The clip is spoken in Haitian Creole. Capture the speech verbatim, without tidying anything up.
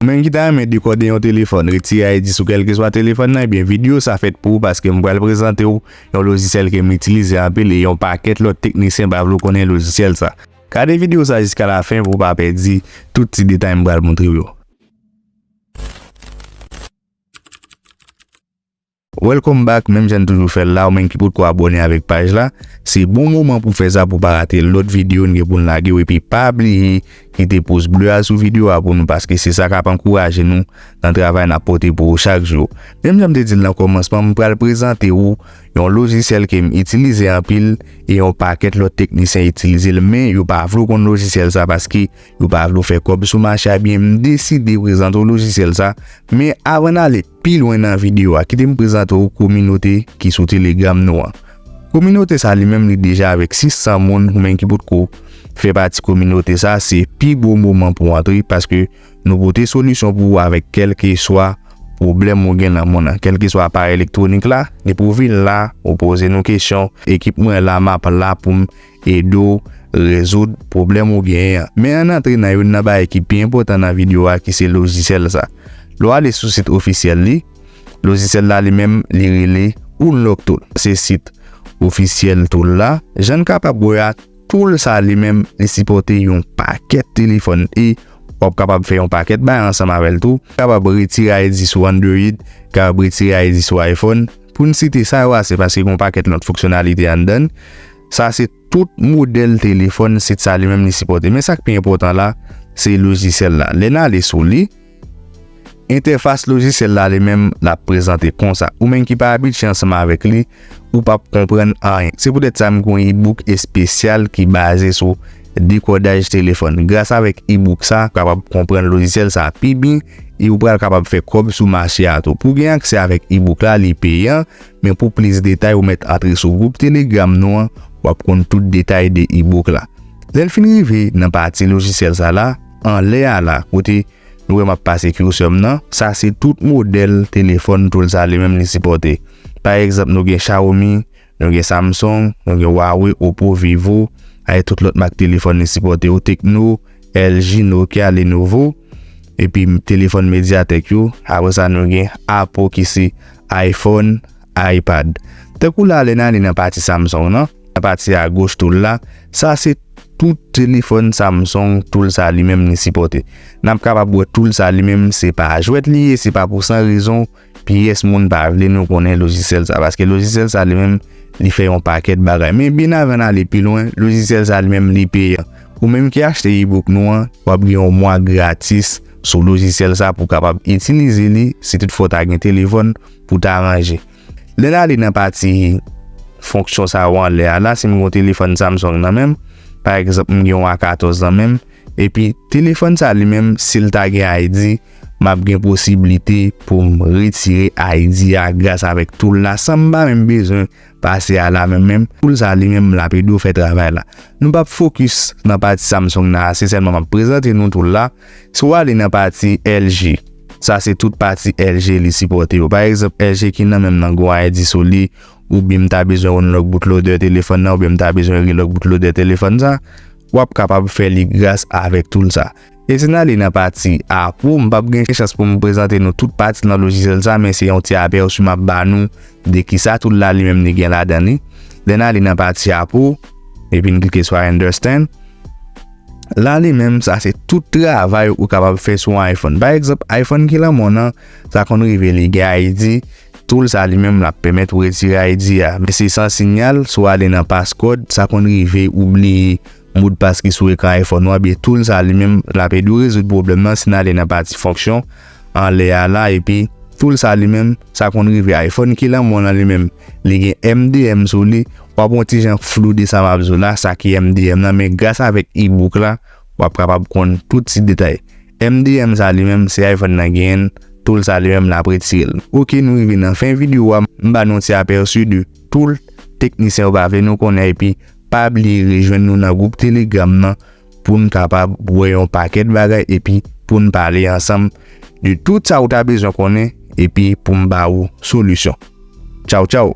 Ou menm ki ta renmen dekòde yon telefòn, retire I D sou kèlkeswa telefòn nan, ebyen videyo sa fèt pou ou, paske m pral prezante w yon lojisyèl ke m itilize anpil e yon pakèt lòt teknisyen pa vle w konnen lojisyèl sa. Gade videyo sa jiska lafen pou w pa pèdi tout ti detay m pral montre w yo. Welcome back, menm jan n toujou fè l la, ou menm ki potko abòne avèk paj la, se bon moman pou fè sa pou pa rate lòt videyo n gen pou n lage yo, epi pa bliye kite pous ble a sou videyo a pou nou, paske se sa k ap ankouraje nou nan travay n ap pote pou ou chak jou. Menm jan m te di l nan kòmansman, m pral prezante ou yon lojisyèl ke m itilize anpil e yon pakèt lòt teknisyen itilize l, men yo pa vle w konn lojisyèl sa paske yo pa vle w fè kòb sou mache a, ebyen m deside prezante w lojisyèl sa. Men avan n ale pi lwen nan videyo a, kite m prezante w kominote ki sou Telegram nou an. Kominote sa li menm li deja avèk sis san moun, ou menm ki potko fè pati kominote sa, se pi gwo moman pou w antre paske nou pote solisyon pou ou avèk kèlkeswa pwoblèm ou gen nan mond nan, kèlkeswa aparèy elektwonik la, depi w vin la, ou poze nou kesyon, ekip mwen la, m ap la pou m ede w rezoud pwoblèm ou genyen an. Men ann antre nan youn nan bagay ki pi enpòtan nan videyo a ki se lojisyèl sa. Lè w ale sou sit ofisyèl li, lojisyèl la li menm li rele Unlock Tool. Se sit ofisyèl tool la. Jan n kapab wè a, tool sa li menm li sipòte yon pakèt telefòn e w ap kapab fè yon pakèt bagay ansanm avè l tou. Kapab retire I D sou Android, kapab retire I D sou iPhone. Pou n site sa yo a, se paske gen yon pakèt lòt fonksyonalite anndan l. Sa se tout modèl telefòn sit sa li menm li sipòte. Men sa k pi enpòtan la, se lojisyèl la. Lè n ale sou li, entèfas lojisyèl la li menm l ap prezante konsa. Ou menm ki pa abitye ansanm avèk li, ou p ap konprann anyen. Se poutèt sa m gen yon e-book espesyal ki baze sou dekòdaj telefòn. Gras avèk e-book sa, w kapab konprann lojisyèl sa pi byen e ou pral kapab fè kòb sou mache a tou. Pou w gen aksè avèk e-book la, li peyan, men pou plis detay, ou mèt antre sou gwoup Telegram nou an, w ap konn tout detay de e-book la. Lè n fin rive nan pati lojisyèl sa la, anlè a la, kote nou wè m ap pase cursor m nan, sa se tout modèl telefòn tool sa li menm li sipòte. Pa egzanp, nou gen Xiaomi, nou gen Samsung, nou gen Huawei, Oppo, Vivo, avèk tout lòt mak telefòn li sipòte yo, Tecno, L G, Nokia, Lenovo, epi telefòn MediaTek yo. Apre sa, nou gen Apple ki se iPhone, iPad. Tankou la, lè n ale nan pati Samsung nan, nan pati agoch tool la, sa se tout telefòn Samsung tool sa li menm li sipòte. N ap kapab wè tool sa li menm se pa jwèt li ye, se pa pou san rezon pyès moun pa vle nou konnen lojisyèl sa, paske lojisyèl sa li menm li fè yon pakèt bagay. Men byen avan n ale pi lwen, lojisyèl sa li menm li peyan. Ou menm ki achte e-book nou an, w ap gen yon mwa gratis sou lojisyèl sa pou w kapab itilize li si toutfwa w ta gen telefòn pou w ta ranje. Lè n ale nan pati fonksyon sa yo anlè a la, si m gen yon telefòn Samsung nan men m, pa egzanp, m gen yon A katòz nan men m, epi telefòn sa li menm, si l ta gen I D, m ap gen posiblite pou m retire I D a gras avèk tool la, san m pa menm bezwen pase a la menm menm. Tool sa li menm, l ap ede w fè travay la. Nou p ap fokis nan pati Samsung nan ase, sèlman m ap prezante nou tool la. Si w ale nan pati L G, sa se tout pati L G li sipòte yo. Pa egzanp, L G ki nan men m nan gen yon I D sou li, oubyen m ta bezwen unlock bootloader telefòn nan, oubyen m ta bezwen relock bootloader telefòn sa, w ap kapab fè li gras avèk tool sa. E si n ale nan pati Apple, m p ap gen chans pou m prezante nou tout pati nan lojisyèl sa, men se yon ti apèsi m ap ba nou de kisa tool la li menm li gen ladan li. Lè n ale nan pati Apple, epi n klike sou I understand. La li menm, sa se tout travay ou kapab fè sou yon iPhone. Pa egzanp, iPhone ki lan mòn nan, sa konn rive li gen I D, tool sa li menm l ap pèmèt ou retire I D a. Men se san siyal, si w ale nan passcode, sa konn rive ou bliye modpas ki sou ekran iPhone ou an, ebyen tool sa li menm, l ap ede w rezoud pwoblèm nan si n ale nan pati fonksyon anlè a la, epi tool sa li menm, sa konn rive iPhone ki lan mòn nan li menm, li gen M D M sou li, w ap yon ti jan flou de sa m ap di w la, sa ki M D M nan, men gras avèk e-book la, w ap kapab konn tout ti detay. M D M sa li menm, se iPhone nan genyen l, tool sa li menm l ap retire l. Oke, nou rive nan fen videyo a, m ba nou yon ti apèsi de tool teknisyen yo pa vle nou konnen, epi pa bliye rejwenn nou nan gwoup Telegram nan pou n kapab wè yon pakèt bagay epi pou n pale ansanm de tout sa ou ta bezwen konnen epi pou m ba ou solisyon. Tchaw, tchaw!